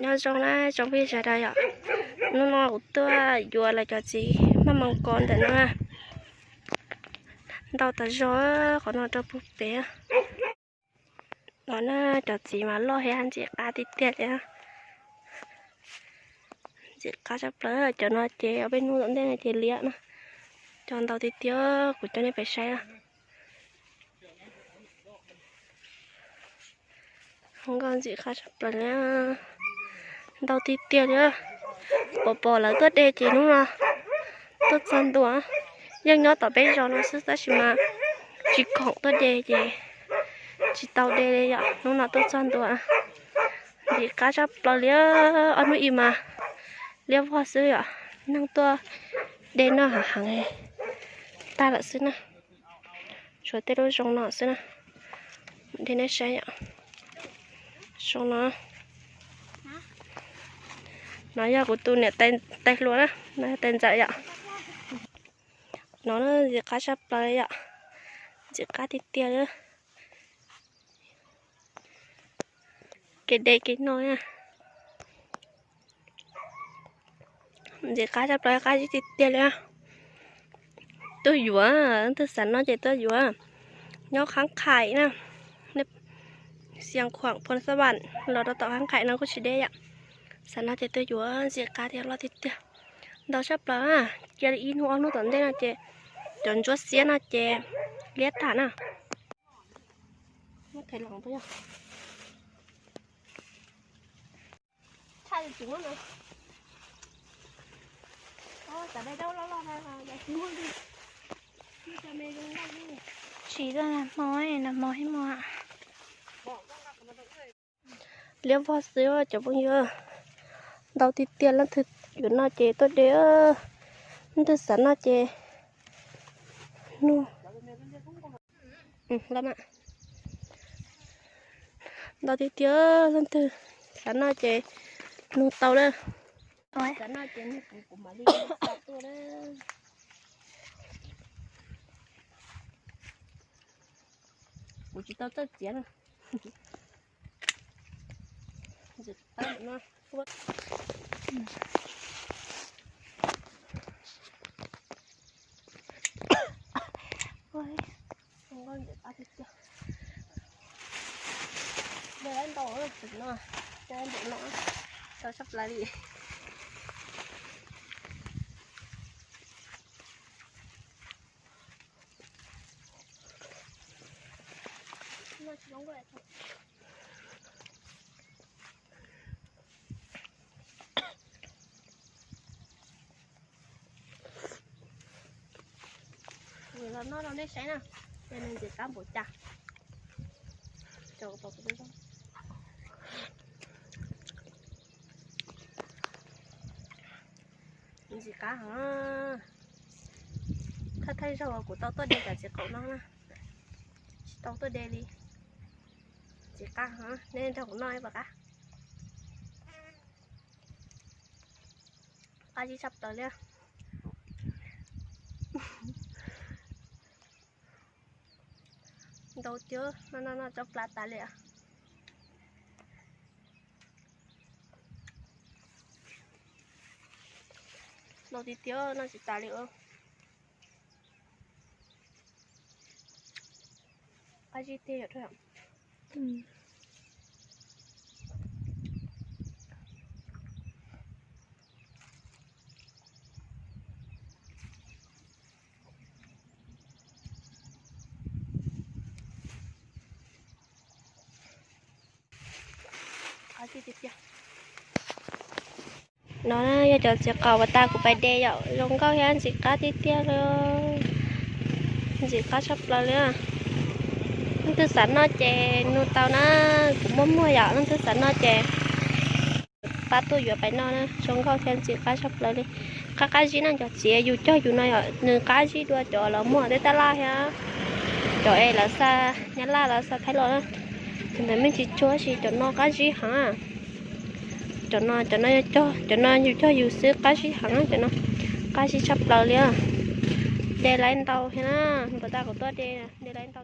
Nyob zoo na tsoom phooj ywg sawv daws yom, hnub no kuv tuaj yuav lawv cov txiv maj moos kos ntawm no, ntau tas zog, qhov no rau puag pem. No na, cov txiv mas loj thiab ntxim qab tiag tiag li. Ntxim qab tshaj plaws, cov no ces ob peb hnub tom ntej no ces liam na. Cov ntau tiag tiag, kuv coj nej pem saib na. Nkauj ntxim qab tshaj plaws li, ntau tiag tiag li. Pom pom lawv tuaj de ces hnub no tuaj txog ntua. Yeej nyob tom peb zos no xwb tab sis mas tsis khoom tuaj de ces tsis tau de li yom, hnub no tuaj txog ntua. Ntxim qab tshaj plaws li, ob hnub ib mas liab vog xwb yom, neeg tuaj de noj hav heev tag lawm xwb na. Tshuav tej lub zoo no xwb na, de nej saib yom. Zoo no, no yog kuv tus niam tais hluas na, no yog tais ntxawm yom. No ntxim qab tshaj plaws yom, ntxim qab tiag tiag li. Kev de kev noj na, ntxim qab tshaj plaws, qab zib tiag tiag li. Tuaj yuav, leej twg xav noj ces tuaj yuav. Nyob Khab Khais na, Xiav Khuam, Phoos Xab Vam los rau tom Khab Khais no kuj tsis deb yom. Xav noj ces tuaj yuav, ntxim qab thiab loj tiag tiag. Ntau tshaj plaws, cia li ib hnub ob hnub tom ntej no ces cov ntsuab xiab no ces liab tag na. Tsis tau nag hmo, nag hmo hib mo. Liab vog xwb cov phooj ywg, ntau tiag tiag, leej twg yuav noj ces tuaj de, leej twg xav noj ces nug. Ntau tiag tiag, leej twg xav noj ces nug tau na. Xav noj ces nug kuv, kuv mam li xa tuaj na. Kuv tsis tau txawj txiav na. Ntau no, ntau no, tau sab plaws li. Los noj rau nej saib na, ces nws ntxim qab npaum cas. Ntxim qab heev. Thawj thawj zaug kuv tau tuaj de cov txiv qaum no na, tsis tau tuaj de li. Ntxim qab heev, nej nrog kuv noj ib puas qab. Qab zib tshaj plaws li. Ntau tiag, noj noj noj tso plab tas li. Ntau tiag tiag, noj tsis tas li. Qab zib tiag. No yog cov txiv qaum uas tas kuv pais de yom, zoo nkauj thiab ntxim qab tiag tiag li. Ntxim qab tshaj plaws li. Leej twg xav noj ces nug tau na, kuv muaj muag yom, leej twg xav noj ces pab tuaj yuav pais noj na, zoo nkauj thiab ntxim qab tshaj plaws li. Qab qab zib no cov txiv yus cog yus no yom, nws qab zib dua cov los muag tej tab laj thiab cov es lawv xa Nyab Laj lawv xa Thaib los na. Cov ntawd me ntsis tsuag tab sis cov no qab zib heev. Cov no, cov no yog cog, cov no yus cog yus xwb qab zib heev, cov no qab zib tshaj plaws li. De lawv ntau thiab na, npam tas kuv tuaj de, de lawv ntau.